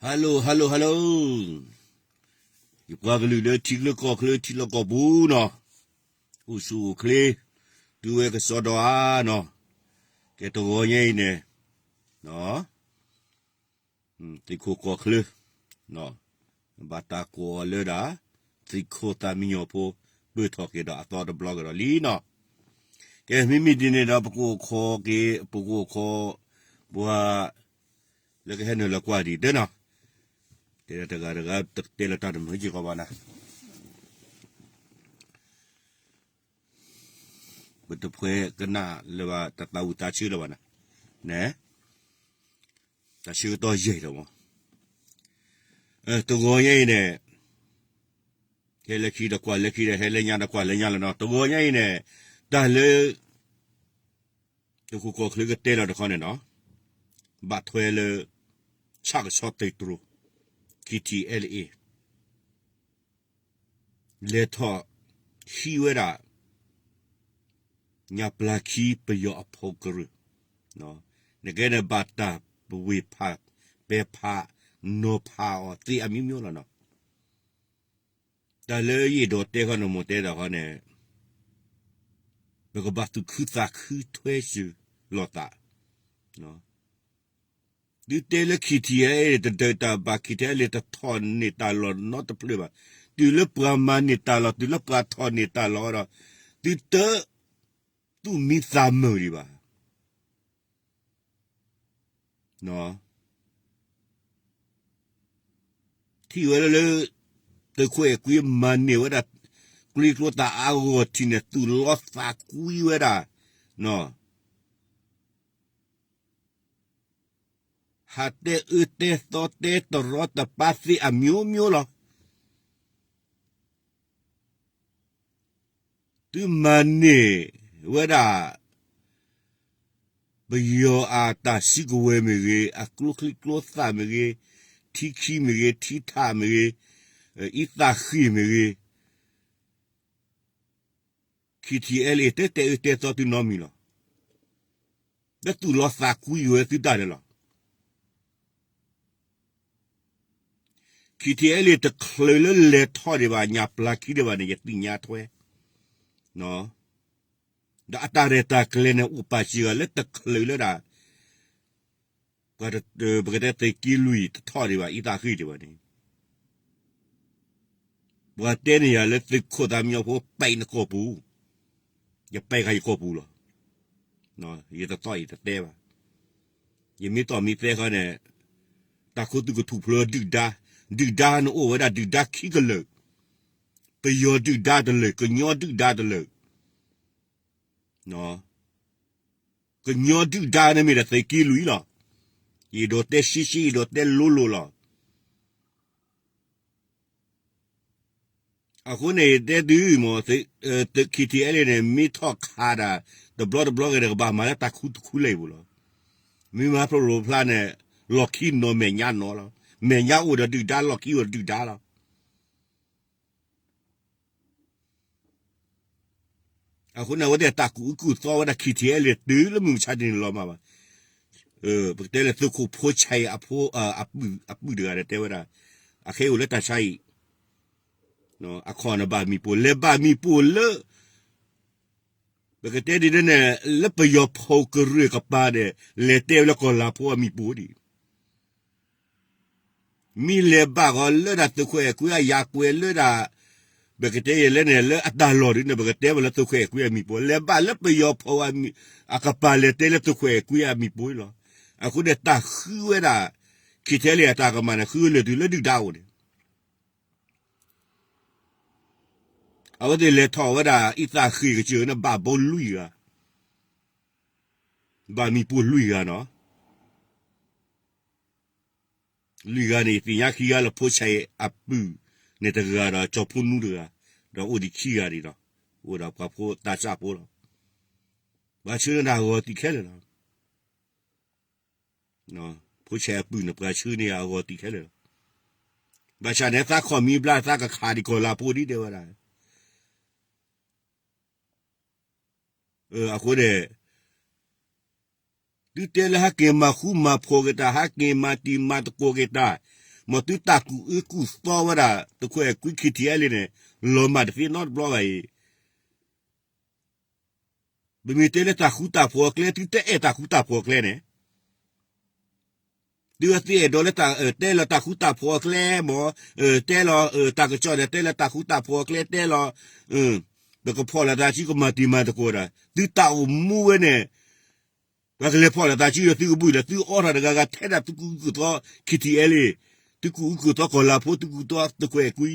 Hello hello hello, ယပှၤကလုာ်လၢထံချၢကီၢ်ချၢထံလီၢ်ကီၢ်ပူၤနီၤ, အိၣ်ဆူၣ်အိၣ်ချ့, တုၤဝဲကစီဒီဧါနီၤ, ကဲတဂီၤညါအံၤန့ၣ် သုးခိၣ်ကီၢ်ချၢ ဘၣ်တၢ်ကိးအီၤလၢဒၣ် သုးခိၣ်သၣ်မံညီၤဖိ ပၢၢ်ထီၣ်က့ၤဒီးအသီတဘျီကဒီးလံနီၤ. ကဲ မ့မ့ၢ်ဒ်န့ၣ်ဒီး ပကအိၣ်ခိးက့ၤ ပကအိၣ်ခိး ပှၤ လၢကဟဲနုာ်လီၤကွၢ်ဒံးတၢ်နီၤ, တဲဒၣ်တဂၤတဂၤ တတဲလၢတၢ်တမုာ်က့ၤကီးဘၣ်နၤ, ပတဖှဲကနၣ်လၢၤဘၣ်တၢ်သးဝံၣ်သးဆၢလၢၤဘၣ်နၤ, န တၢ်ဆၢကတီၢ်ယံာ်လီၤမး, တဂီၤညါအံၤန့ၣ် ဟဲလၢခံဒီးကွၢ်လၢခံဒီး ဟဲလၢညါဒီးကွၢ်လၢညါလီၤနီၤ. တဂီၤညါအံၤန့ၣ် တၢ်လၢ သုးခိၣ်ကီၢ်ချၢကတဲလီၤတခီန့ၣ်နီၤ, ဘၣ်ထွဲလၢ ဆၣ်ကဆီသုးတြိၤ KTLA လဲၤထီၣ်ဟံးဝဲဒၣ် ညၣ်ပျၢ်ခံပယီၤအဖီကရၢၢ်, နကဲန့ၣ်ဘၣ်တၢ်ပဝ့ၢ်ဖး ပဲဖး နီၤဖးအီၤသ့အမျိုးမျိုးလီၤနီၤ. တၢ်လၢယအဲၣ်ဒိးတဲခီန့ၣ် မိၢ်တဲဒၣ်ခီန့ၣ် ပကဘၣ်သူၣ်ခုသးခုထွဲစၢၤလိာ်သး သုတဲလၢ KTLA တဒုးတၢ်ဘၣ် KTLA တထီၣ်န့ၢ်တၢ်လီၢ်နီတဖျၢၣ်ဘၣ်. တုၤလၢပှၤမၤန့ၢ်တၢ်လီၢ် တုၤလၢပှၤထီၣ်န့ၢ်တၢ်လီၢ်ဒီး သုတ သူၣ်မံသးမုာ်ဒံးဘၣ်. ထံၣ်ဝဲလၢလၢ သုးခိၣ်အဲၣ်ကွံမၤန့ၢ်ဝဲဒၣ် ကျိချံကျိသၣ်အါဂီၢ်ထံးန့ၣ် သူၣ်လီသးကွံဝဲဒၣ် ဟးတဲအၢတဲသီတဲတရီတပါသ့အမျိုးမျိုးလီၤ. သုမၤန့ၢ်ဝဲဒၣ် ပယီၤအတၢ်စုကဝဲၤမ့ၢ်ဂ့ၤ, အကျိချံကျိသၣ်မ့ၢ်ဂ့ၤ, ထံခံမ့ၢ်ဂ့ၤ, ထံထးမ့ၢ်ဂ့ၤ, အံသၣ်ဃ့ၢ်မ့ၢ်ဂ့ၤ, KTLA တဲတဲအၢတဲသီသုနီတမံၤလီၤ. လၢသူၣ်လီသးကွံဝဲသုတၢ်န့ၣ်လီၤ. KTLA တချုးလၢလဲၤထီၣ်ဒံးဘၣ် ညၣ်ပျၢ်ခံဒံးဘၣ်န့ၣ် ယသ့ၣ်ညါထွဲ ဒီးအတၢ်ရဲၣ်တၢ်ကျဲၤန့ၣ် အိၣ်ပာ်စၢၤဂၤလၢတချုးလၢဒၣ် ပှၤတ ပကတဲသုးက့လွံၢ်တထီၣ်ဒံးဘၣ် အံသၣ်ဃ့ၢ်ဒံးဘၣ်န့ၣ် ပှၤတဲန့ၢ်ယၤလၢသုးခိၣ်သၣ်မံညီၤဖိပဲာ်နကီၢ်ပူၤ, ယပဲာ်ဃာ်ယကီၢ်ပူၤလီၤ. ယတသီၣ်ယတတဲဘၣ်. ယမ့ၢ်သီၣ်မ့ၢ်တဲဃီန့ၣ် တၢ်ခိၣ်သူၣ်ကထူၣ်ဖျိဒုၣ်ဒါ, ဒုၣ်ဒါန့ၣ်အိၣ်ဝဲဒၣ်ဒုၣ်ဒါခံကလၢာ်, ပယီၤဒုၣ်ဒါတလၢာ်, ကညီဒုၣ်ဒါတလၢာ် ကညီဒုၣ်ဒါန့ၣ်မ့ၢ်ဒၣ်သုးက့လွံၢ်လီၤ. ယအဲၣ်ဒိးတဲရှဲရှဲ ယအဲၣ်ဒိးတဲလိၤလိၤလီၤ. အဃိန့ၣ် ယတဲသုမ့ၢ် KTLA န့ၣ် မ့ၢ်ထီၣ်ခးဒၣ် တဘျီတဘျီဂ့ၤဒီး ကဘၣ်မၤလၢတၢ်ခူတခူလၢအံၤပူၤလီၤ. မ့ၢ်မၤဖျိဖျိဖျါန့ၣ် လီၢ်ခံနီၢ်မဲာ်ညါနီၢ်လီၤ. မဲာ်ညါအိၣ်ဒီးဒုၣ်ဒါ လီၢ်ခံအိၣ်ဒီးဒုၣ်ဒါလီၤ. အဃိန့ၣ် အဝဲသ့ၣ်တၢ်ကူၣ်အုၣ်ကူၣ်သီဝဲဒၣ် KTLA တုၤလၢမုၢ်မဆါတနံၤန့ၣ်လီၤမၢ်ဘၣ်. ပကတဲလၢသုးခိၣ်ဖိဆါအံၤအဖိ အပုၢ်တဂၤဒီးတဲဝဲဒၣ် အခဲအံၤအိၣ်လၢတၢ်ဆါအံၤ အခီၣ်န့ၣ်ဘၣ်မံၤပိၢ် လဲၤဘၣ်မံၤပိၢ်လၢ ပကတဲဒ်န့ၣ် လၢပယီၤဖီကရၢၢ်ကပၤန့ၣ် လဲၤတဲဝဲလၢကီၢ်လၤဖိအမံၤပိၢ်ဒံး မ့ၢ်လဲၤဘၣ်ဃီလၢဒၣ်သုးခိၣ်အဲၣ်ကွံအယၤကွဲးလၢဒၣ် ပကတဲယဲလဲၣ်န့ၣ် လၢအတၢ်လီၢ်ဒ်န့ၣ် ပကတဲဝဲလၢသုးခိၣ်အဲၣ်ကွံအမံၤပိၢ် လဲၤဘၣ်လၢပယီၤဖီ အကပၤလဲၤတဲလၢသုးခိၣ်အဲၣ်ကွံအမံၤပိၢ်လီၤ. အဃိန့ၣ်တၢ်ဃုဝဲဒၣ် KTLA အတၢ်ကမၣ်န့ၣ် ဃုလၢာ်တုၤလၢဒုၣ်ဒါအိၣ်န့ၣ် အဝဲသ့ၣ်လဲၤထီၣ်ဝဲဒၣ် အံသၣ်ဃ့ၢ်ကစၢၢ်န့ၣ် ဘၣ်ဘီလွံၢ်ဂၤ, ဘၣ်မံၤပိၢ်လွံၢ်ဂၤနီၤ. လွံၢ်ဂၤန့ၣ် ယသ့ၣ်ညါခံဂၤလၢဖိဆါအပုၢ်န့ၣ်တဂၤဒီး ကၠီၤဖိနူတဂၤ, ဒီးအိၣ်ဒံးခံဂၤဒံးနီၤ, အိၣ်ဒီးပှၤဖိသးစၢ်ဖိလီၤ. ပှၤဆှၢန့ၢ်အဂီၤသံခဲလၢာ်လီၤ. ဖိဆါအပုၢ်န့ၣ် ပှၤဆှၢန့ၢ်အဂီၤသံခဲလၢာ်လီၤ. ဘၣ်ဆၣ်န့ၣ် သးခီၣ်မံဘျါ သးကခးဒံးကီၢ်လၤဖိဒ်တဲဝဲဒၣ် အဃိန့ၣ် သုတဲလၢဟဲက့ၤမၤဃူမၤဖိးက့ၤတၢ်, ဟဲက့ၤမၤတံၤမၤသကိးက့ၤတၢ်, မ်သုတၢ်ကူၣ်အၢကူၣ်သီဝဲဒၣ် သုးခိၣ်အဲၣ်ကွံ ခံထံၣ်အဲလ့ၣ်န့ၣ် လီၤမၢ်တသ့နီတဘျီဘၣ်အံၤ, ပမ့ၢ်တဲလၢတၢ်ဃူတၢ်ဖိးအကျဲ သုတအဲၣ်တၢ်ဃူတၢ်ဖိးအကျဲန့ၣ်, သုဝဲသုအဲၣ်ဒိးလၢ တဲလီၤတၢ်ဃူတၢ်ဖိးအကျဲမ့ၢ်, တဲလီၤတၢ်ကစီၣ်န့ၣ် တဲလီၤတၢ်ဃူတၢ်ဖိးအကျဲ တဲလီၤ ပကဖီၣ်လိာ်သးစု ကမၤတံၤမၤသကိးဒီး သုတၢ်အိၣ်မူဝဲန့ၣ်, ပှၤကလဲၤဖီၣ်လိာ်သးစုဒီးသုကဘူၣ်ဒီး သုအိးထီၣ်တဂၤဂၤထဲဒၣ်သုကူၣ်အုၣ်က့ၤသီ ခံထံၣ်အဲလ့ၣ်, သုကူၣ်အုၣ်က့ၤသီကီၢ်လၤဖိ သုကူၣ်သီသုးခိၣ်အဲၣ်ကွံ,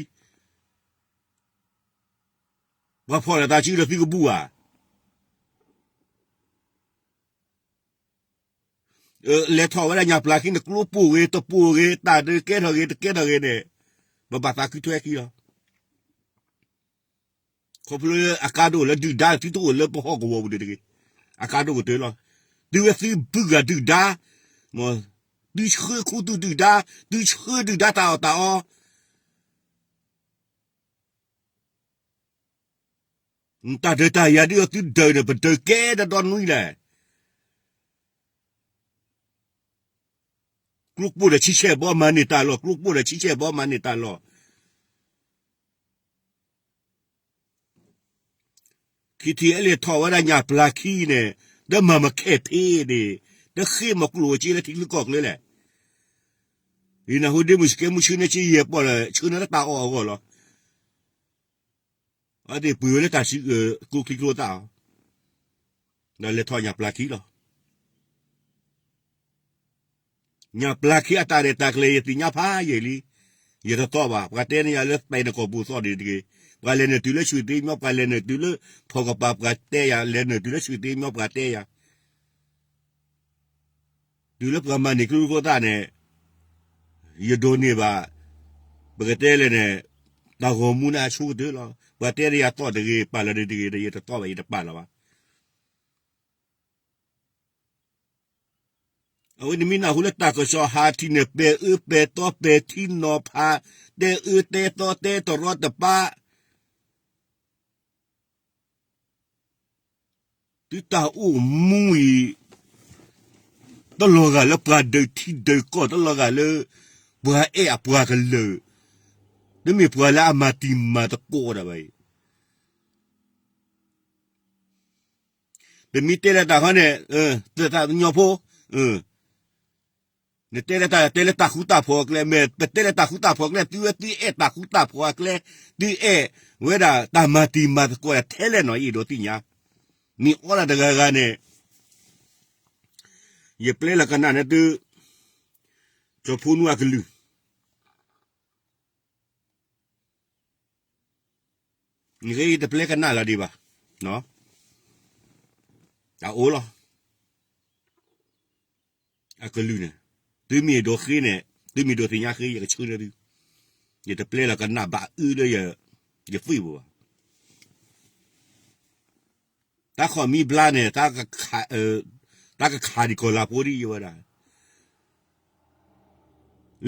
ပှၤဖီၣ်လိာ်သးစုဒီးသုကဘူၣ်ဧါ. လဲၤထီၣ်ဝဲဒၣ်ညၣ်ပျၢ်ခံန့ၣ် ကျိပိၢ်ဂ့ၤ တပိၢ်ဂ့ၤ တၢ်ဒုးကဲထီၣ်ဂ့ၤ တကဲထီၣ်ဂ့ၤန့ၣ်, ပဘၣ်သးခုထွဲခံလီၤ. ခီဖျိအကါဒိၣ်လၢဒုၣ်ဒါ သုတအိၣ်လၢပဟီၣ်ကဝီၤပူၤန့ၣ်တဂ့ၤ, အကါဒိၣ်ကတၢၢ်လီၤ. သုဝဲသုဘုၣ်ဂၤဒုၣ်ဒါ, သုဆှၢခူသူၣ်ဒုၣ်ဒါ, သုဆှၢဒုၣ်ဒါတၢ်အီၣ်တၢ်အီ တၢ်ဒုးတၢ်ယၤဒ်အီၤသုဒုးန့ၣ် ပဒုးကဲဒီးဒီနွံလဲၣ်. ကျိပိၢ်ဒီးဆံဆဲၣ်ဘီမၤန့ၢ်တၢ်လီၢ်, ကျိပိၢ်ဒီးဆံဆဲၣ်ဘီမၤန့ၢ်တၢ်လီၢ်. ခံထံၣ်အဲလ့ၣ်ထီၣ်ဝဲဒၣ်ညၣ်ပျၢ်ခံန့ၣ်, တမၤမခဲၣ်ဖ့န့ၣ်, တဃ့မၤကျိၣ်အစ့လၢထံချၢကီၢ်ချၢလဲၣ်. ယနၢ်ဟူဒ့မုၣ်စကဲမုၣ်ဆှၢန့ၢ်က့ယဲၢ်ပီၢ်ဒီး ဆှၢန့ၢ်လၢတၢ်အီၣ်အဂီၢ်လီၤ. အဝဲသ့ၣ်ပှ့ၤဝဲလၢတၢ်စုကျိချံကျိသၣ်အီၤ, ဒီးလဲၤထီၣ်ညၣ်ပျၢ်ခံလီၤ. ညၣ်ပျၢ်ခံအတၢ်ရဲၣ်တၢ်ကျဲၤ ယသ့ၣ်ညါဖးယံာ်လံ, ယတသီၣ်ဘၣ်. ပှၤတဲန့ၢ်ယၤလၢပဲၤနကီၢ်ပူၤသီၣ်ဒံးတဂ့ၤ, ပှၤလဲၤနုာ်တုၤလၢဆူၣ်သ့မီ ပှၤလဲၤနုာ်တုၤလၢဖီၣ်ကပၤ ပှၤတဲယၤ, လဲၤနုာ်တုၤလၢဆူၣ်သ့မီ ပှၤတဲယၤ တုၤလၢပှၤမၤန့ၢ်ကျိချံကျိသၣ်န့ၣ်, ယဒိးန့ၢ်ဘၣ်, ပကတဲလဲၣ်န့ၣ်, တၢ်ဂီၤမူန့ၣ်အဆိကတၢၢ်လီၤ. ပှၤတဲန့ၢ်ယၤသီၣ်တဂ့ၤ ပာ်လီၤဒံးတဂ့ၤဒီး ယတသီၣ်ဘၣ် ယတပာ်လီၤဘၣ်. အဝဲန့ၣ်မ့ၢ်နၢ်ဟူလၢတၢ်ကစီၣ်ဟးထံၣ်န့ၣ် ပဲၤအၢပဲၤသီပဲၤထံနီၤဖး, တဲအၢတဲသီတဲတရီတပါ သုတၢ်အိၣ်မူအံၤ, တလီၤဂာ်လၢပှၤဒုးထံဒုးကီၢ်, တလီၤဂာ်လၢပှၤအဲၣ်အပှၤကလုာ်, တမ့ၢ်ပှၤလၢအမၤတံၤမၤသကိးဒၣ်ဘၣ်အံၤ. ပမ့ၢ်တဲလၢတၢ်ခီန့ၣ်, တၢ်ကညီဖိ, နတဲလၢတၢ်တဲလၢတၢ်ဃူတၢ်ဖိးအကျဲ, မ့ၢ်ပတဲလၢတၢ်ဃူတၢ်ဖိးအကျဲ သုဝဲသုအဲၣ်တၢ်ဃူတၢ်ဖိးအကျဲ, သုအဲၣ်ဝဲဒၣ်တၢ်မၤတံၤမၤသကိးထဲလဲၣ်နီၤ ယအဲၣ်ဒိးသ့ၣ်ညါ. မ့ၢ်အိးဒၣ်တဂၤဂၤန့ၣ်, ယပျဲလီၤကနၣ်န့ၣ်သု, ကၠီၤဖိနူအကလုၢ် နကဲယတပျဲကနၣ်လီၤဒံးဘၣ်, အအိၣ်လီၤ, အကလုၢ်န့ၣ်, သုမ့ၢ်ဒိးဃ့န့ၣ်, သုမ့ၢ်ဒိးသ့ၣ်ညါဃ့ ယကဆှၢန့ၢ်သု, ယတပျဲလီၤကနၣ်ဘၣ်အၢလၢယ, ယသ့ၣ်ပူၤဘၣ်. တၢ်ခီၣ်မံဘျါန့ၣ်, တၢ်ကခးဒံးကီၢ်လၤဖိဒ်အံၤဝဲဒၣ်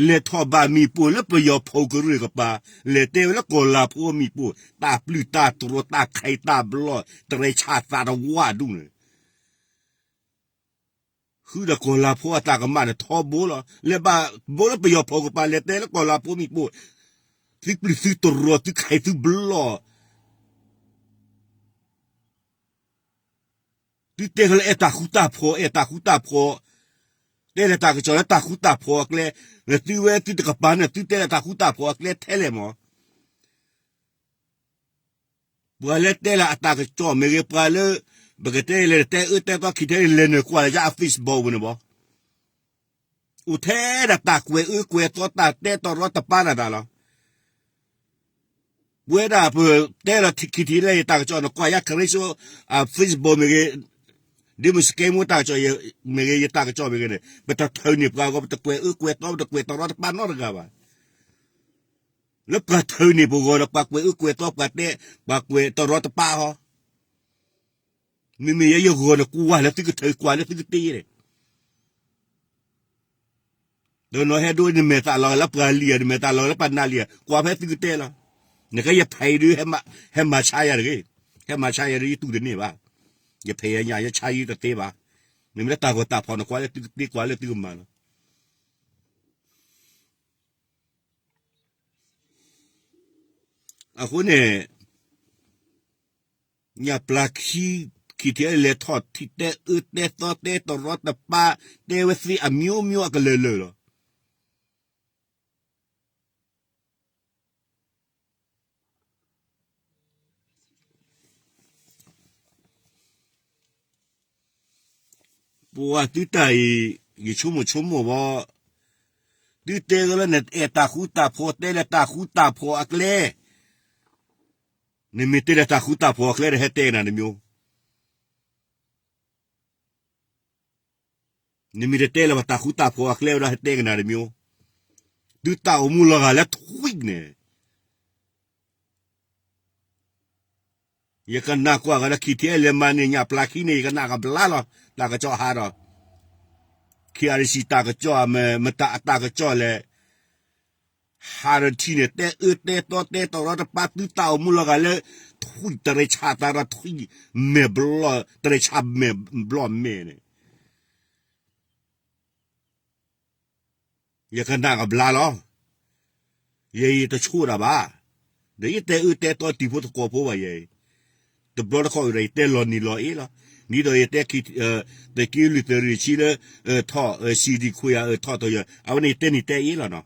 လဲၤထီၣ်ဘၣ်မ့ၣ်ပိၢ်လၢပယီၤဖီကရၢၢ်ကပၤ, လဲၤတဲဝဲလၢကီၢ်လၤဖိမ့ၣ်ပိၢ်, တၢ်ပျုၢ်တၢ်တြီၤ တၢ်ခးတၢ်ဘျီၣ်, တရဲၣ်ဆၣ်သးတဝၢဒူၣ်န့ၣ်, ဃုာ်ဒီးကီၢ်လၤဖိအတၢ်ကမၣ်န့ၣ်ထီဘိလီၤ. လဲၤဘၣ်ဘိလၢပယီၤဖီကပၤ လဲၤတဲလၢကီၢ်လၤဖိမ့ၣ်ပိၢ်, သုပျုၢ်သုတြီၤ သုခးသုဘျီၣ် သုတဲကလၢအဲၣ်တၢ်ဃူတၢ်ဖိး, အဲၣ်တၢ်ဃူတၢ်ဖိး, တဲလၢတၢ်ကစီၣ်လၢတၢ်ဃူတၢ်ဖိးအကျဲ, သုဝဲသုတကပၤန့ၣ် သုတဲလၢတၢ်ဃူတၢ်ဖိးအကျဲထဲလဲၣ်မး. ပှၤလၢတဲလၢအတၢ်ကစီၣ်မ့ၢ်ဂ့ၤ, ပှၤလၢ, ပကတဲလဲၤတဲအၢတဲသီခံထဲန့ၣ် လဲၤနုာ်ကွၢ်လၢယအ Facebook ပူၤန့ၣ်ဘၣ်. အိၣ်ထဲဒၣ်တၢ်ကွဲးအၢကွဲးသီ တၢ်တဲတရီတပါနၤတၢ်လီၤ. ပဝဲဒၣ်ပတဲလီၤခံထံၣ်လၢယတၢ်ကစီၣ်န့ၣ် ကွၢ်ယၤ Christian Facebook မ့ၢ်ဂ့ၤ, ဒ့မုၢ်စကဲမူတၢ်ကစီၣ်မ့ၢ်ဂ့ၤ, ယတၢ်ကစီၣ်မ့ၢ်ဂ့ၤန့ၣ် ပတထုးန့ၢ်ပှၤဂီၢ်, ပတကွဲးအၢကွဲးသီ, ပတကွဲးတရီတပါနီတဂၤဘၣ်. လၢပှၤထုးန့ၢ်ပဂီၢ်ဒီး ပှၤကွဲးအၢကွဲးသီ, ပှၤတဲ, ပှၤကွဲးတရီတပါဟီ. မ့မ့ၢ်ယဲယဂီၢ်န့ၣ် ကွၢ်လၢသုကထုး, ကွၢ်လၢသုကတ့န့ၣ်, ဒီးနဟဲဒိ နမဲာ်သးလီၤလၢပှၤလံဧါ, နမဲာ်သးလီၤလၢပှၤနးလံဧါ, ကွၢ်ဖဲသုကတဲလီၤ. နကဲယဖံးဒုး, ဟဲမၤဆါယၤတဂ့ၤ, ဟဲမၤဆါယၤဒီး ယတူၢ်တန့ၢ်ဘၣ်. ယဖံးယညၣ်ယဆါယတသ့ဘၣ်. မ့မ့ၢ်လၢတၢ်ဂီၤတၢ်ဖီၣ်န့ၣ် ကွၢ်လၢသုကတ့ ကွၢ်လၢသုကမၤလီၤ. အဃိန့ၣ် ညၣ်ပျၢ်ခံ ခံထံၣ်လဲၤထီၣ်ထံၣ်တဲအၢတဲသီတဲတရီတပါ တဲဝဲသ့ၣ်အမျိုးမျိုးအကလၢာ်လၢာ်လီၤ. ပှၤသုတၢ်အံၤ ယဆိကမိၣ်ဆိကမိၣ်ဘၣ်, သုတဲကလၢနအဲၣ်တၢ်ဃူတၢ်ဖိး တဲလၢတၢ်ဃူတၢ်ဖိးအကျဲ, နမ့ၢ်တဲလၢတၢ်ဃူတၢ်ဖိးအကျဲဒီး ဟဲတဲကနၣ်တမျိုး နမ့ၢ်တတဲလၢပတၢ်ဃူတၢ်ဖိးအကျဲဝဲဒီး ဟဲတဲကနၣ်တမျိုး, သုတၢ်အိၣ်မူလီၤဂာ်လၢထွံၣ်န့ၣ် ယကနၣ်ကွၢ်ဂၤလၢ ခံထံၣ်အဲၣ်လဲၤမၤန့ၢ် ညၣ်ပျၢ်ခံန့ၣ် ယကနၣ်ကဘျါလီၤ တၢ်ကစီၣ်ဟးဒီး ခံအရံစံး တၢ်ကစီၣ် မတၤအတၢ်ကစီၣ်လဲၣ်, ဟးဒီးထံၣ်န့ၣ် တဲအၢတဲသီတဲတရီတပါ သုတၢ်အိၣ်မူလီၤဂာ်လၢ ထွံၣ်တရံးဆးသးဒီး ထွံၣ်မဲာ်ဘျီၣ် တရံးဆးမဲာ်ဘျီၣ်မဲာ်န့ၣ် ယကနၣ်ကဘျါလီၤ. ယဲယတဆိၣ်တၢ်ဘၣ်. ဒီးယတဲအၢတဲသီတံၤဖိသကိးဖိဘၣ်ယဲအံၤ, တဘျီတခီၣ်ဒီး ယတဲလီၤနံၤလီၤအ့လီၤ. ဒ်သိးယတဲ သုးက့လွံၢ်သုးရ့ၣ်ဆံလၢ ထီၣ် စံၣ်ဒံၣ်ခွံယၤ ထီၣ်တယၢၤ အဝဲန့ၣ်ယတဲနံၤတဲအ့လီၤနီၤ.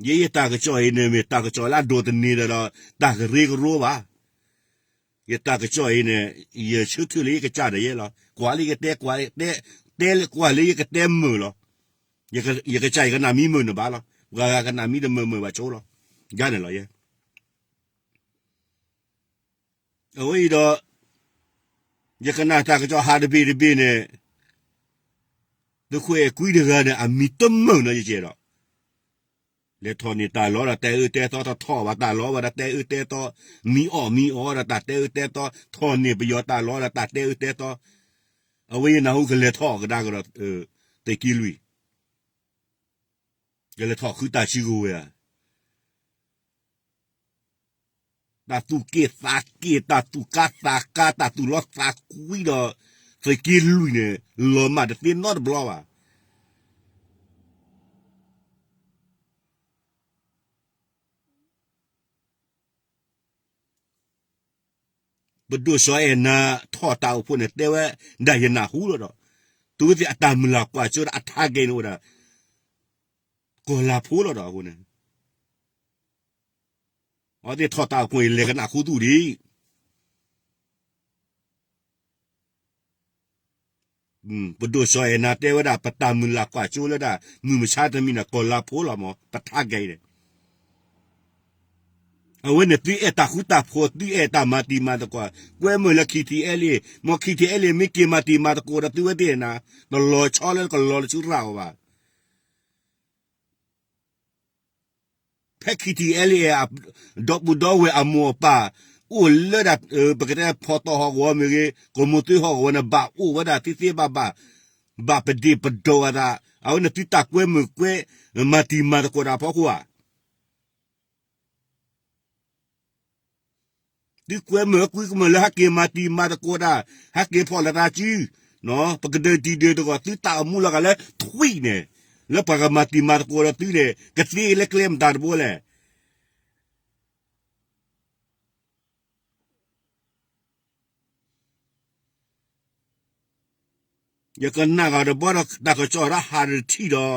ယဲယတၢ်ကစီၣ်အံၤန့ၣ် မ့ၢ်တၢ်ကစီၣ်လၢအဒိးသန့ၤဒီး တၢ်ကရၢကရိဘၣ်. ယတၢ်ကစီၣ်အံၤန့ၣ် ယဆၢထၢၣ်လၢယကစၢ်ဒီးယဲလီၤ. ကွၢ်လၢယကတဲ ကွၢ်တဲ တဲကွၢ်လၢယကတဲမုာ်လီၤ. ယကစၢ်ယကနၣ်မံမုာ်န့ၣ်ဘၣ်လီၤ. ပှၤဂၤကနၣ်မံတမုာ်မုာ်ဘၣ်ဆိလီၤ. ယၤန့ၣ်လီၤယဲ အဝဲအံၤဒီး ယကနၣ်တၢ်ကစီၣ်ဟးတဘ့ၣ်တဘ့ၣ်န့ၣ် သုးခိၣ်အဲၣ်ကွံတဂၤန့ၣ် အမံၤတမုာ်နီၤယကဲဒီး လဲၤထီၣ်န့ၢ်တၢ်လီၢ်ဒီးတဲအၢတဲသီ တထီၣ်ဘၣ်တၢ်လီၢ်ဘၣ်ဒီးတဲအၢတဲသီ, မံအီၣ်မံအီဒီးတၢ်တဲအၢတဲသီ, ထီၣ်န့ၢ်ပယီၤတၢ်လီၢ်ဒီးတၢ်တဲအၢတဲသီ, အဝဲယနၢ်ဟူကလဲၤထီၣ်ကဒါကဒီး သုးက့လွံၢ် ကလဲၤထီၣ်ဃုတၢ်စုကဝဲၤဧါ တၢ်သူၣ်က့ၣ်သးက့ၣ် တၢ်သူၣ်ကါသးကါ တၢ်သူၣ်လီသးကွံဒီး သုးက့လွံၢ်န့ၣ် လီၤမၢ်တသ့နီတဘျီဘၣ်. ပဒိၣ်စီၤအဲၣ်နၤ ထီၣ်တၢ်အိၣ်ဖှိၣ်န့ၣ် တဲဝဲဒၣ်ယနၢ်ဟူလီၤဒီး သုဝဲသ့ၣ်အတၢ်မုၢ်လၢ်ကွၢ်စိဒီးအ target န့ၣ်အိၣ်ဝဲဒၣ် ကီၢ်လၤဖိလီၤဒီးအဃိန့ၣ် အဝဲသ့ၣ်ထီၣ်တၢ်အိၣ်ဖှိၣ်အံၤ လဲၤကနၣ်ခူသူၣ်ဒံး ပဒိၣ်စီၤအဲၣ်နၤတဲဝဲဒၣ် ပတၢ်မုၢ်လၢ်ကွၢ်စိလၢဒၣ် မုၢ်မဆါတမံၤန့ၣ် ကီၢ်လၤဖိလီၤမး ပ target န့ၣ် အဝဲန့ၣ်သုအဲၣ်တၢ်ဃူတၢ်ဖိး သုအဲၣ်တၢ်မၤတံၤမၤသကိး ကွဲမုာ်လၢ ခံထံၣ်အဲလ့ၣ် မ့ၢ် ခံထံၣ်အဲလ့ၣ် မ့ၢ်က့ၤမၤတံၤမၤသကိးဒီးသုဝဲသ့ၣ်န့ၣ် တလီၤဆီလၢကလီၤလၢဆူရၤအီၤဘၣ်. ဖဲ ခံထံၣ်အဲလ့ၣ် ဒီပုၢ်ဒီဝဲၢ်အမိၢ်အပၢ် အိၣ်လၢဒၣ် ပကတဲဖီတီၢ်ဟီၣ်ကဝီၤမ့ၢ်ဂ့ၤ ကမိၢ်သွ့ဟီၣ်ကဝီၤန့ၣ် ဘၣ်အိၣ်ဝဲဒၣ်သ့သ့ဘၣ်ဘၣ် ဘၣ်ပဒ့ၣ်ပဒိၣ်အသး အဝဲန့ၣ်သုတၢ်ကွဲမုာ်ကွဲ မၤတံၤမၤသကိးတၢ်အဖီခိၣ်ဧါ သုကွဲမုာ်ကွံကမုာ်လၢဟဲက့ၤမၤတံၤမၤသကိးတၢ် ဟဲက့ၤဖီၣ်လိာ်သးစု ပကဒၢးတံၢ်ဒၢးသကိး သုတၢ်အိၣ်မူလီၤဂာ်လၢထွံၣ်န့ၣ် လၢပှၤကမၤတံၤမၤသကိးဒီးသုန့ၣ် ကသ့လၢကျဲမတၤတဘိလဲၣ်. ယကနၣ်ဂ့ၤတဘျီဒီး တၢ်ကစီၣ်ဒီးဟးတထံၣ်ဒီး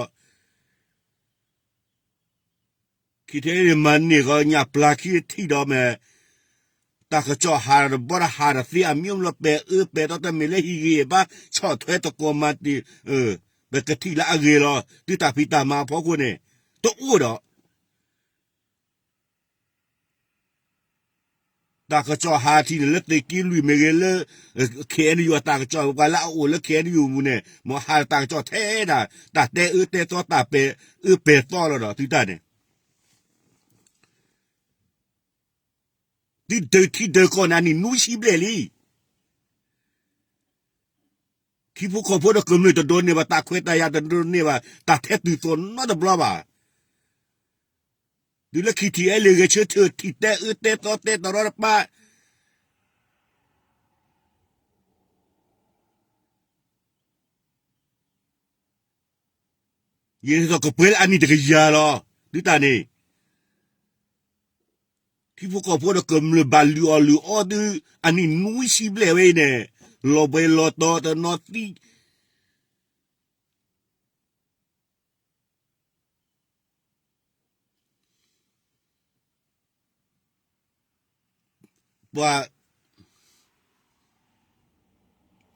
ခံထံၣ်အဲလ့ၣ်မၤန့ၢ်ဂီၤညၣ်ပျၢ်ခံထံၣ်ဒီးမ့ၢ် တၢ်ကစီၣ်ဟးတဘျီဒီးဟးတသ့ အမျိုးမျိုးပဲာ်တီတမ့ၢ်လၢဟံၣ်ဂ့ၤဘါ ဆီၣ်ထွဲသကိးမၤတံၤ ပကထံၣ်လၢအဂ့ၤလီၤ သုတၢ်ဖံးတၢ်မၤအဖီခိၣ်န့ၣ် တအိၣ်ဒီး တၢ်ကစီၣ်ဟးထံၣ်န့ၣ်လၢသုးက့လွံၢ်မ့ၢ်ဂ့ၤလၢ ခ့ၣ်အဲၣ်ယူၣ် အတၢ်ကစီၣ် ပှၤလၢအအိၣ်လၢ ခ့ၣ်အဲၣ်ယူၣ် ပူၤန့ၣ် မ့ၢ်ဟးတၢ်ကစီၣ်ထဲဒၣ် တၢ်တဲအၢတဲသီ တၢ်ပဲာ်အၢပဲာ်သီလီၤဒီးသုတၢ်န့ၣ် သုဒုးထံဒုးကီၢ်န့ၣ် အနံၣ်နွံဆံဘျဲၣ်လံ. ထံဖိကီၢ်ဖိဒီးကမျၢၢ်တဒိးန့ၢ်ဘၣ် တၢ်ခွဲးတၢ်ယာ်တဒိးန့ၢ်ဘၣ် တၢ်ထဲသိၣ်သီနီတဘျီဘၣ်. တုၤလၢခံထံၣ်အဲလ့ၣ်ဂဲၤဆၢထၢၣ် ထံၣ်တဲအၢတဲသီတဲတရီတပါ တၢ်ကစီၣ်ဟးထီၣ် ယဲဒ်သိးကပှဲၤလၢအနံၣ်တကယၤလီၤ. သုတၢ်န့ၣ် ထံဖိကီၢ်ဖိဒီးကမျၢၢ်ဘၣ်လုၢ်အီၣ်လုၢ်အီသု အနံၣ်နွံဆံဘျဲၣ်ဝဲအံၤန့ၣ်, လီၤဘှံးလီၤတီၤတနီၤသံ ပှၤ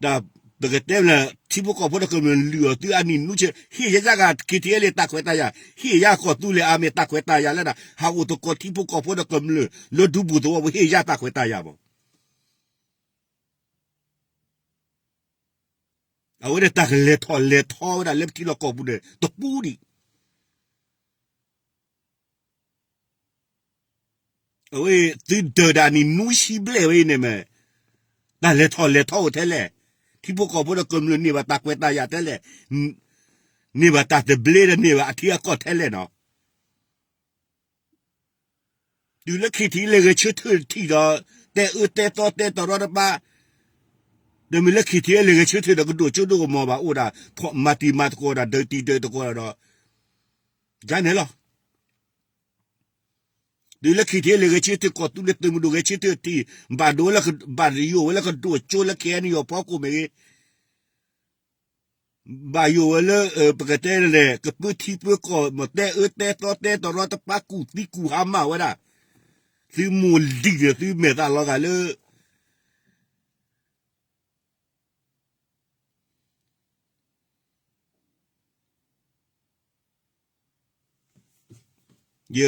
တၢ်ပကတဲမ့ၢ် ထံဖိကီၢ်ဖိဒီးကမျၢၢ်လုၢ်အီၣ်သုအနံၣ်နွံဆံ, ဟ့ၣ်ယဲယၤဂၤ ခံထံအဲလ့ၣ် တၢ်ခွဲးတၢ်ယာ်, ဟ့ၣ်ယၤကီၢ်သူလ့ၤအါမ့ၢ် တၢ်ခွဲးတၢ်ယာ်လၢဒၣ် ဟးအိၣ်သကိးထံဖိကီၢ်ဖိဒီးကမျၢၢ် လၢဒူပူၤသဝီပူၤ ဟ့ၣ်ယၤတၢ်ခွဲးတၢ်ယာ်မး. အဝဲန့ၣ်တၢ်ကလဲၤထီၣ်လဲၤထီဝဲဒၣ်လၢပထံလီၢ်ကီၢ်ပူၤန့ၣ် တပူၤဒံး. အဝဲသုဒၢးဒၣ်နံၣ်နွံဆံဘျဲၣ်ဝဲအံၤန့ၣ်မ့ၢ် တၢ်လဲၤထီၣ်လဲၤထီအိၣ်ထဲလဲၣ်, ထံဖိကီၢ်ဖိဒီးကမျၢၢ်န့ၢ်ဘၣ်တၢ်ခွဲးတၢ်ယာ်ထဲလဲၣ်, န့ၢ်ဘၣ်တၢ်သဘျ့ဒီးန့ၢ်ဘၣ်အထံအကီၢ်ထဲလဲၣ်နီၤ. တုၤလၢခံထံၣ်လၢဂဲၤဆၢထၢၣ်တထံၣ်ဒီး တဲအၢတဲသီတဲတရီတပါ, ဒီးမ့ၢ်လၢခံထံၣ်လၢဂဲၤဆၢထၢၣ်ဒီး ကဒိၣ်ကၠိဒိၣ်ကမီၤဘၣ်အိၣ်ဒၣ် မၤတံၤမၤသကိးဒၣ် ဒၢးတံၤဒၢးသကိးဒီး ယၤန့ၣ်လီၤ. တုၤလၢခံထံၣ်လၢဂဲၤဆၢထၢၣ် ကီၢ်သူလ့ၤသုးမုၢ်ဒိၣ်ဂဲၤဆၢထၢၣ်ထံၣ် ဘၣ်ဒိဝဲလၢ ဘၣ်ယိၣ်ဝဲလၢကဒိၣ်ကၠိလၢ ခဲအံၤန့ၣ် ယီၤဖီခိၣ်မ့ၢ်ဂ့ၤ ဘၣ်ယိၣ်ဝဲလၢ ပကတဲလဲၣ် ကပၢထံပၢကီၢ် မ့ၢ်တဲအၢတဲသီတဲတရီတပါ ကူၣ်သံကူၣ်ဟါမၢ်ဝဲဒၣ်, သုမိၢ်လံၣ်န့ၣ် သုမဲာ်သးလီၤဂာ်လၢ ယ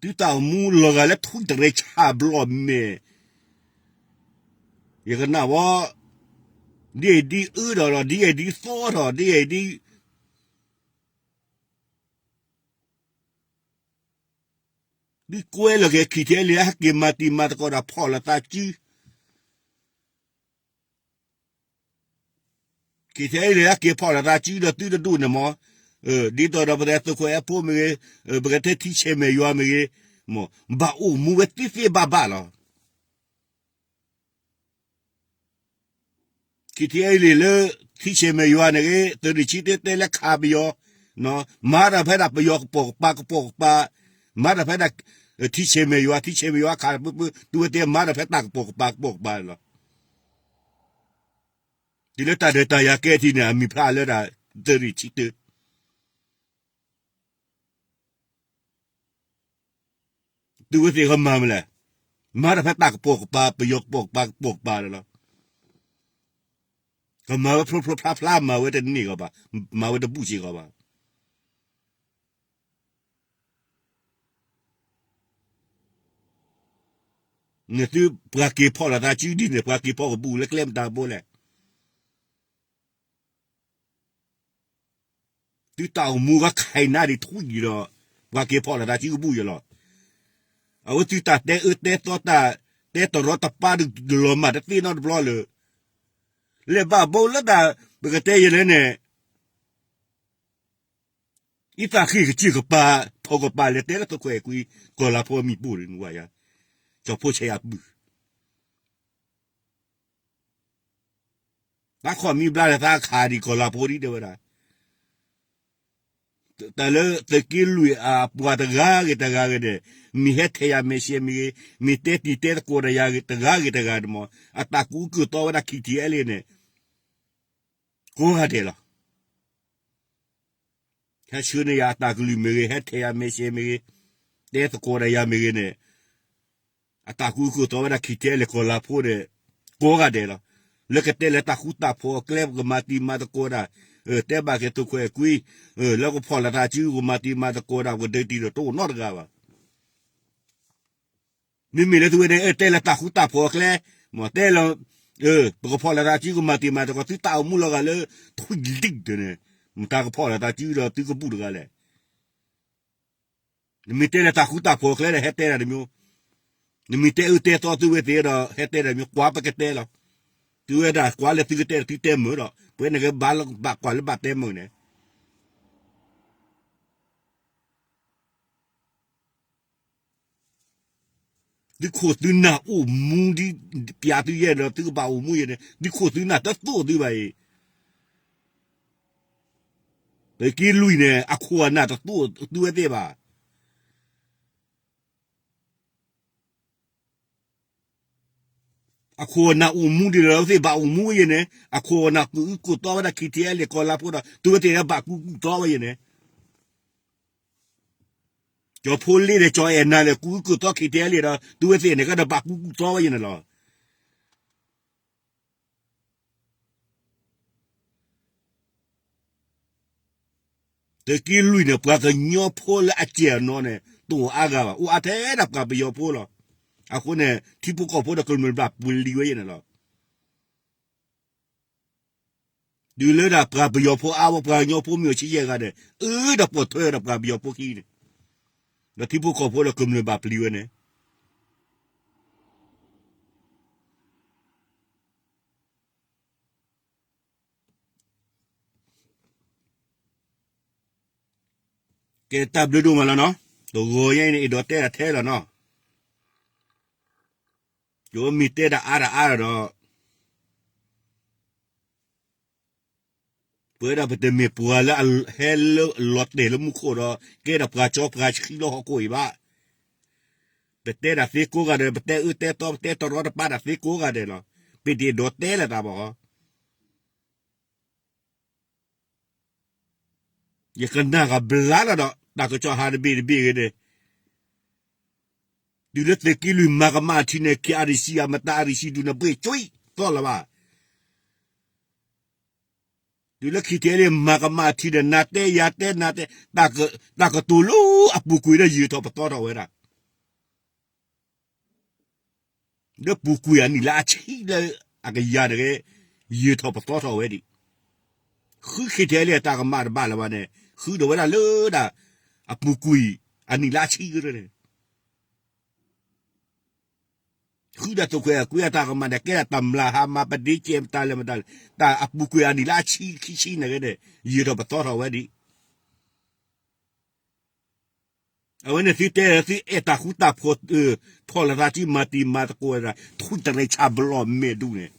သုတၢ်အိၣ်မူလီၤဂာ်လၢထွံၣ်တရဲဆၣ်ဘျီၣ်မဲာ်, ယကနၣ်ဝဲ ဒ်အံၤဒ်အၢဒီး ဒ်အံၤဒ်သီထီၣ် ဒ်အံၤဒ် သုကွဲလီၤက့ၤ ခံထံၣ်လံ ဟဲက့ၤမၤတံၤမၤသကိးဒီးဖီၣ်လိာ်သးစု ခံထံၣ်လံ ဟဲက့ၤဖီၣ်လိာ်သးစုဒီးသုတဒူၣ်န့ၣ်မး, ဒ်သိးဒီးပကတဲသုးခိၣ်အဲၣ်ဖိမ့ၢ်ဂ့ၤ, ပကတဲထံဆဲးမဲာ်ယွၤမ့ၢ်ဂ့ၤ, မ့ၢ်ဘၣ်အိၣ်မူဝဲသ့သ့ဘၣ်ဘၣ်လီၤ. ခံထံၣ်လံလၢ ထံဆဲးမဲာ်ယွၤန့ၣ်ဂ့ၤ သုးရ့ၣ်ဆံတၢတဲလၢခးပယီၤ, မၤတၢ်ဖဲဒၣ်ပယီၤကပိာ်ကပၤကပိာ်ကပၤ, မၤတၢ်ဖဲဒၣ် ထံဆဲးမဲာ်ယွၤ ထံဆဲးမဲာ်ယွၤခးပူၤပူၤ သုဝဲသ့ၣ်မၤတၢ်ဖဲတၢ်ကပိာ်ကပၤကပိာ်ကပၤလီၤ. တုၤလၢတၢ်ဒုးတၢ်ယၤကဲထီၣ်န့ၣ် အမံၤဖျါလၢဒၣ် သုးရ့ၣ်ဆံတၢ သုဝဲသ့ၣ်ကမၤမနုၤလဲၣ်, မၤတၢ်ဖဲတၢ်ကပိာ်ကပၤ ပယီၤကပိာ်ကပၤကပိာ်ကပၤန့ၣ်လီၤ. ကမၤဝဲဖျိဖျိဖျါဖျါ မၤဝဲတန့ၢ်ဂီၤဘၣ်, မၤဝဲတဘူၣ်စ့ၢ်ကီးဘၣ်. န့ၣ်သုပှၤက့ၤဖီၣ်လိာ်သးစုဒ်န့ၣ် ပှၤက့ၤဖီၣ်ကဘူၣ်လၢကျဲမတၤဘိလဲၣ်. သုတၢ်အိၣ်မူကခဲအံၤနၤဒံးထွံၣ်ဒီး ပှၤက့ၤဖီၣ်လိာ်သးစုကဘူၣ်ယလီၤ. အဝဲသုတၢ်တဲအၢတဲသီတၢ် တဲတရီတပါဒုးလီၤမၢ်တသ့နီတဘျီလၢ လဲၤဘၣ်ဘိလၢတၢ် ပကတဲယဲလဲၣ်န့ၣ် အံသၣ်ဃ့ၢ်ကစၢၢ်ကပၤ ထိၣ်ကပၤလဲၤတဲလၢသုးခွဲးကွံ ကီၢ်လၤဖိအမံၤပိၢ်န့ၣ်ဝဲယါ ကၠီၣ်ဖိဆဲးယၤပုၢ် သးခီၣ်မံဘျါလၢသးခးဒံးကီၢ်လၤဖိဒ်တဲဝဲဒၣ် တၢ်လၢသုးက့လွံၢ်အပှၤတဂၤဂ့ၤတဂၤဂ့ၤန့ၣ် မ့ၢ်ဟဲထဲးယၤမဲာ်ရှဲမ့ၢ်ဂ့ၤ မ့ၢ်တဲတံၤတဲသကိးဒီးယၤတဂၤဂ့ၤတဂၤန့ၣ်မး အတၢ်ကူအကၢၢ်သီဝဲဒၣ် ခံထံၣ်အဲလ့ၣ်န့ၣ် ကိးဂၤဒဲးလီၤ. ဟဲဆှၢန့ၢ်ယၤအတၢ်ကလုၢ်မ့ၢ်ဂ့ၤ ဟဲထဲးယၤမဲာ်ရှဲမ့ၢ်ဂ့ၤ တဲသကိးဒီးယၤမ့ၢ်ဂ့ၤန့ၣ် အတၢ်ကူအကၢၢ်သီဝဲဒၣ် ခံထံၣ်အဲလ့ၣ်ကီၢ်လၤဖိန့ၣ် ကိးဂၤဒဲးလီၤ. လၢကတဲလၢတၢ်ဃူတၢ်ဖိးအကျဲ ပကမၤတံၤမၤသကိးဒၣ် တဲဘၣ်က့ၤသုးခွဲးကွံ လၢကဖီၣ်လိာ်သးစု ကမၤတံၤမၤသကိးဒၣ် ပကဒုးတံၤဒီးတအိၣ်နီတဂၤဘၣ်. မ့မ့ၢ်လၢသုဝဲန့ၣ် တဲလၢတၢ်ဃူတၢ်ဖိးအကျဲ မ့ၢ်တဲလၢ ပကဖီၣ်လိာ်သးစု ကမၤတံၤမၤသကိး သုတၢ်အိၣ်မူလီၤဂာ်လၢ ထွံၣ်လံၣ်ဒၢးန့ၣ် မတၤကဖီၣ်လိာ်သးစုဒီးသုကဘူၣ်တဂၤလဲၣ်. နမ့ၢ်တဲလၢတၢ်ဃူတၢ်ဖိးအကျဲဒီး ဟဲတဲဒၣ်တမျိုး, နမ့ၢ်တဲအၢတဲသီသုဝဲသ့ၣ်ဒီး ဟဲတဲဒၣ်တမျိုး ကွၢ်ပကတဲလီၤ. သုဝဲဒၣ်ကွၢ်လၢသုကတဲဒီးသုတဲမုာ်ဒီး ပဝဲန့ၣ်ကဘၣ်ကွၢ်လၢဘၣ်တဲမုာ်န့ၣ် သုခိၣ်သုနၢ်အိၣ်မူဒ်ပျးသုယဲၢ်ဒီး သုကဘၣ်အိၣ်မူယဲၢ်န့ၣ် သုခိၣ်သုနၢ်တသိၣ်သုဘၣ်အံၤ, သုးက့လွံၢ်န့ၣ် အခိၣ်အနၢ်တသူဝဲသ့ၣ်ဘၣ်. အခိၣ်အနၢ်အိၣ်မူဒ်လဲၣ်လီၤသ့ၣ် ဘၣ်အိၣ်မူဝဲယဲန့ၣ်, အခိၣ်အနၢ်ကူၣ်အုၣ်ကူၣ်သီဝဲဒၣ် ခံထံအဲလ့ၣ် ကီၢ်လါဖိဒီး သုဝဲသ့ၣ်န့ၣ် ဘၣ်ကူၣ်ကူၣ်သီဝဲယဲန့ၣ်. ကၠီၤဖိလ့ဒီး ကၠီၤအဲၣ်နၤလဲၣ် ကူၣ်အုၣ်ကူၣ်သီ ခံထံအဲလ့ၣ်ဒီး သုဝဲသ့ၣ်န့ၣ် ကဒီးဘၣ်ကူၣ်ကူၣ်သီဝဲယဲန့ၣ်လီၤ. သုးက့လွံၢ်န့ၣ် ပှၤကညီဖိလၢအစဲးအနီၤန့ၣ် တအိၣ်အါဂၤဘၣ်, အိၣ်အါထဲဒၣ်ပှၤပယီၤဖိလီၤ. အဃိန့ၣ် ထံဖိကီၢ်ဖိဒီးကမျၢၢ်ဘၣ်ပျံၤဝဲယဲန့ၣ်လီၤ. တုၤလၢဒၣ်ပှၤပယီၤဖိအါဝဲ ပှၤကညီဖိမ့ၢ်အိၣ်ဆံယဲၢ်ဂၤဒီး အၢဒီးပိာ်ထွဲဒီးပှၤပယီၤဖိခံန့ၣ်, ဒီးထံဖိကီၢ်ဖိဒီးကမျၢၢ်ဘၣ်ပျံၤဝဲန့ၣ် ကဲတၢ်ဘျုးဒိၣ်မးလီၤနီၤ, တဂီၤညါအံၤန့ၣ် အဲၣ်ဒိးတဲဒၣ်ထဲလီၤနီၤ, ယမ့ၢ်တဲဒၣ်အါဒၣ်အါဒီး ပဝဲဒၣ်ပတမ့ၢ်ပှၤလၢအဟဲလၢလီၤတဲာ်လၢမူခိၣ်ဒီး ကဲဒၣ်ပှၤစီပှၤဆှံလၢဟီၣ်ခိၣ်အံၤဘၣ်. ပတဲဒၣ်သ့ကိးဂၤဒဲး, ပတဲအၢတဲသီ, ပတဲတရီတပါဒၣ်သ့ကိးဂၤဒဲးလီၤ. ပတအဲၣ်ဒိးတဲလၢၤတၢ်ဘၣ်ဟီ. ယကနၣ်ကဘျါလီၤဒီး တၢ်ကစီၣ်ဟးတဘ့ၣ်တဘ့ၣ်ဂ့ၤန့ၣ်, တုၤလၢသုးက့လွံၢ်မၤကမၣ်ထံန့ၣ် KRC အမတၤ အရံၣ်စံဒူၣ်န့ၣ် ဘှ့ၣ်ကွံာ်သီလၢၤဘၣ်. တုၤလၢခံထံၣ်လံ မၤကမၣ်ထံဒီး နၤတဲယၤတဲနၤတဲ, တၢ်ကတိၤလၢအပူၤကွံာ်ဒီး ယံာ်ထီၣ်ပသီထီၣ်ဝဲဒၣ်. လၢပူၤကွံာ်အနံၣ်လါအဆံလၢအကယၤတဂ့ၤ, ယံာ်ထီၣ်ပသီထီၣ်ဝဲဒံး. ဃုခံထံၣ်လံအတၢ်ကမၣ်တဘၣ်လၢၤဘၣ်န့ၣ်, ဃုဒီးဝဲဒၣ်လၢဒၣ် အပူၤကွံာ်အနံၣ်လါအဆံကရၢန့ၣ် ဃုဒၣ်သုးခွဲးကွံာ်အတၢ်ကမၣ်န့ၣ် ကဲဒၣ်တမျၢ်ဟါမၤပဒ့ကဲမတၤလဲၣ်မတၤလဲၣ်, တၢ်အပူၤကွံာ်အနံၣ်လါအဆံခံဆံန့ၣ်ဂ့ၤန့ၣ် ယံာ်ထီၣ်ပသီထီၣ်ဝဲဒံး. အဝဲန့ၣ်သုတဲ သုအဲၣ်တၢ်ဃူတၢ်ဖိး, ဖီၣ်လိာ်သးစုမၤတံၤမၤသကိးဝဲဒၣ် ထွံၣ်တရံးဆၣ်ဘျီၣ်မဲာ်ဒူၣ်န့ၣ်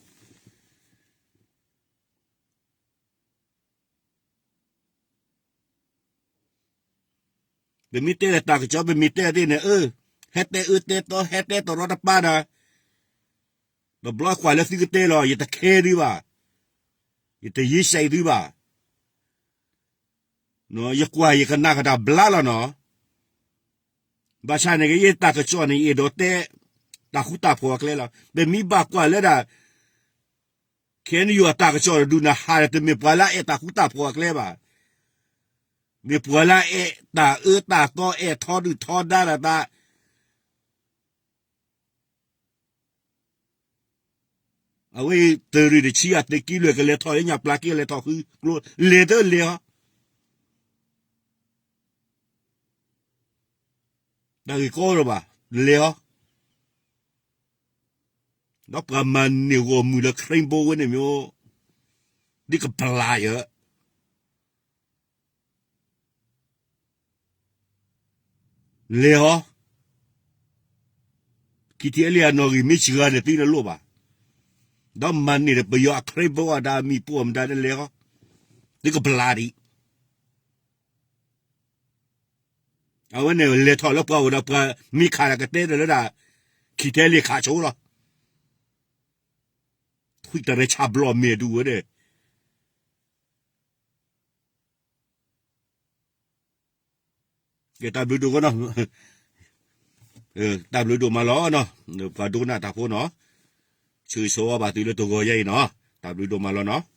ပမ့ၢ်တဲလၢတၢ်ကစီၣ် ပမ့ၢ်တဲသ့ၣ်န့ၣ် အၢ, ဟဲတဲအၢတဲသီ ဟဲတဲတရီတပါဒီး, တဘျီကွၢ်လၢသုကတဲလီၤ ယတခဲသုဘၣ်, ယတယ့စဲးသုဘၣ်. ယကွၢ်ယကနၣ်ကတၢ်ဘျါလီၤနီၤ. ဘၣ်ဆၣ်န့ၣ်က့ ယတၢ်ကစီၣ်န့ၣ် ယအဲၣ်ဒိးတဲ တၢ်ဃူတၢ်ဖိးအကျဲလီၤ. ပမ့ၢ်ဘၣ်ကွၢ်လၢဒၣ် ခဲအံၤယတၢ်ကစီၣ်တဒုန့ၣ် ဟးဒီးတမ့ၢ်ပှၤလၢအအဲၣ်တၢ်ဃူတၢ်ဖိးအကျဲဘၣ်. မ့ၢ်ပှၤလၢအအဲၣ်တၢ်အၢတၢ်သီ အဲၣ်ထီဒုၣ်ထီဒါဒီးတၢ် အဝဲတရံးတဆံအသုးက့လွံၢ်ကလဲၤထီၣ်လၢညၣ်ပျၢ်က့ လဲၤထီၣ်ဃုကျိ လဲၤတလဲၤဟီ, တၢ်ဂ့ၢ်ကီလၢၤဘၣ် လဲၤဟီ, ဒီးပှၤမၤန့ၢ်ဂီၢ်မုၢ်လၢ Crimbo ဝဲန့ၣ်မ့ၢ် ဒ်ကပျၢ်ယၤ လဲၤဟီ, ခံထံၣ်လံအနီၣ်ဂံၢ်မ့ၢ်စှၤဂၤန့ၣ် သုတလိၣ်ဘၣ်, ဒီးမၤန့ၢ်ဒီးပယီၤအ Crimbo အတၢ်မံၤပိာ်မတၤန့ၣ်လဲၤဟီ, သုကပျၢ်ဒံး အဝဲန့ၣ်လဲၤထီၣ်လၢပှၤအိၣ်ဒီး ပှၤမ့ၢ်ခးဒီးကတဲဒီးလၢဒၣ် ခံထံၣ်လံခးဆိလီၤ, ထွံၣ်တရံးဆၣ်ဘျီၣ်မဲာ်ဒူၣ်ဝဲန့ၣ် ကဲတၢ်ဘျုးဒိၣ်နီၤ, တၢ်ဘျုးဒိၣ်မးလီၤနီၤ, ပှၤဒိကနၣ်တၢ်ဖိနီၤ, ဆၢဂ့ၤဆၢဝါဘၣ်သုလၢတဂီၤယါအံၤနီၤ, တၢ်ဘျုးဒိၣ်မးလီၤနီၤ.